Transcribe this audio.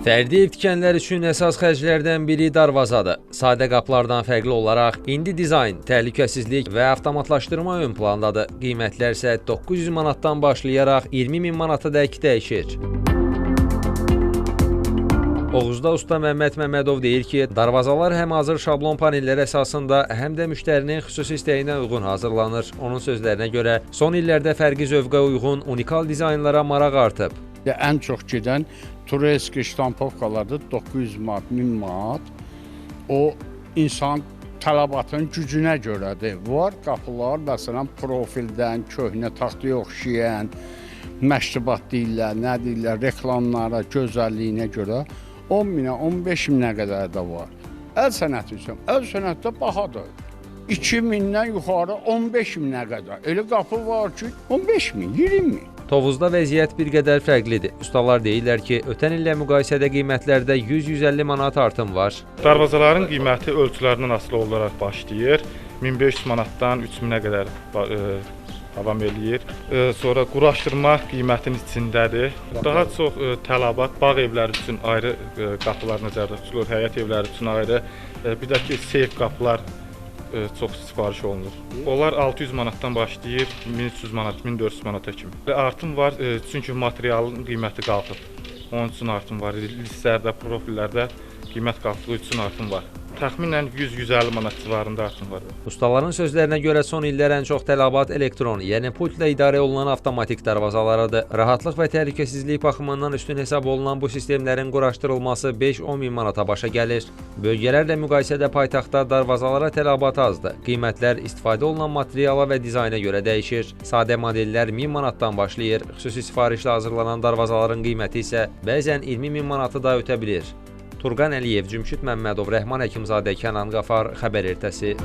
Fərdi ev tikənlər üçün əsas xərclərdən biri darvazadır. Sadə qapılardan fərqli olaraq indi dizayn, təhlükəsizlik və avtomatlaşdırma ön plandadır. Qiymətlər isə 900 manatdan başlayaraq 20 min manata dək dəyişir. Oğuzda usta Məmməd Məmmədov deyir ki, darvazalar həm hazır şablon panellər əsasında, həm də müştərinin xüsusi istəyinə uyğun hazırlanır. Onun sözlərinə görə, son illərdə fərqli zövqə uyğun unikal dizaynlara maraq artıb. Ən çox gedən tureski ştampovkalardır, 900 manat, 1000 manat. O insan tələbatının gücünə görədir. Var qapılar, məsələn, profildən, köhnə taxtaya oxşayan, məşrubat deyirlər, nə deyirlər, reklamlara, gözəlliyinə görə 10 minə, 15 minə qədər də var. Əl sənəti üçün, əl sənəti də bahadır. 2 mindən yuxarı 15 minə qədər. Elə qapı var ki, 15 min, 20 min. Tovuzda vəziyyət bir qədər fərqlidir. Ustalar deyirlər ki, ötən illə müqayisədə qiymətlərdə 100-150 manat artım var. Darvazaların qiyməti ölçülərindən asılı olaraq başlayır. 1500 manatdan 3000-ə qədər davam eləyir. Sonra quraşdırma qiymətin içindədir. Daha çox tələbat bağ evləri üçün ayrı qapılar nəzərdə tutulur, həyət evləri üçün ayrı. Bir də ki, seyf qapılar çox sifariş olunur. Onlar 600 manatdan başlayır, 1300 manat, 1400 manata kimi. Artım var, çünki materialın qiyməti qalxıb. Onun üçün artım var. Listlərdə, profillərdə qiymət qalxdığı üçün artım var. Təxminən 100-150 manat civarında artım var. Ustaların sözlərinə görə son illər ən çox tələbat elektron, yəni pultla idarə olunan avtomatik darvazalarıdır. Rahatlıq və təhlükəsizlik baxımından üstün hesab olunan bu sistemlərin quraşdırılması 5-10 min manata başa gəlir. Bölgələrlə müqayisədə paytaxtda darvazalara tələbat azdır. Qiymətlər istifadə olunan materiala və dizayna görə dəyişir. Sadə modellər 1000 manatdan başlayır. Xüsusi sifarişlə hazırlanan darvazaların qiyməti isə bəzən 20 min manatı da ötə bilir. Turqan Əliyev, Cümşüd Məmmədov, Rəhman Həkimzadə, Kənan Qafar, Xəbər ertəsi.